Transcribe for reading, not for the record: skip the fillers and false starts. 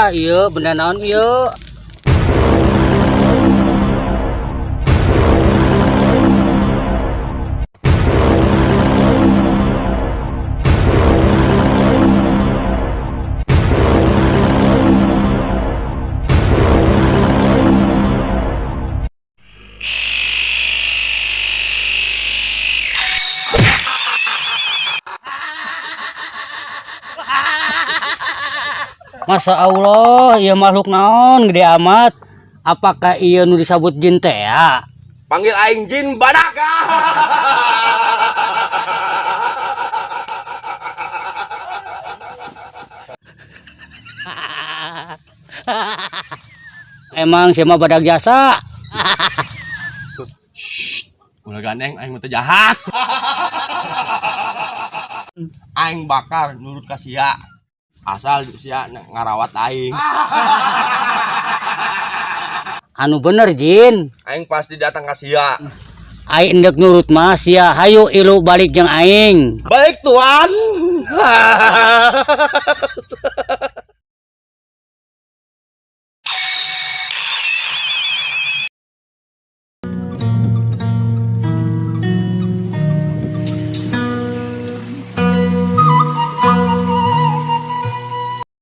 Ah, iya benda naon ieu? Masa Allah, ieu makhluk naon gede amat. Apakah ieu nu disebut jin teh ya? Panggil aing jin badak. Emang siapa badak jasa? Ulah gandeng aing mah teu jahat. Aing bakar nurut ka sia. Asal sia ngarawat aing. Anu bener jin. Aing pasti datang ka sia. Aing endek nurut mah sia hayu ilu balik jeung aing. Balik tuan.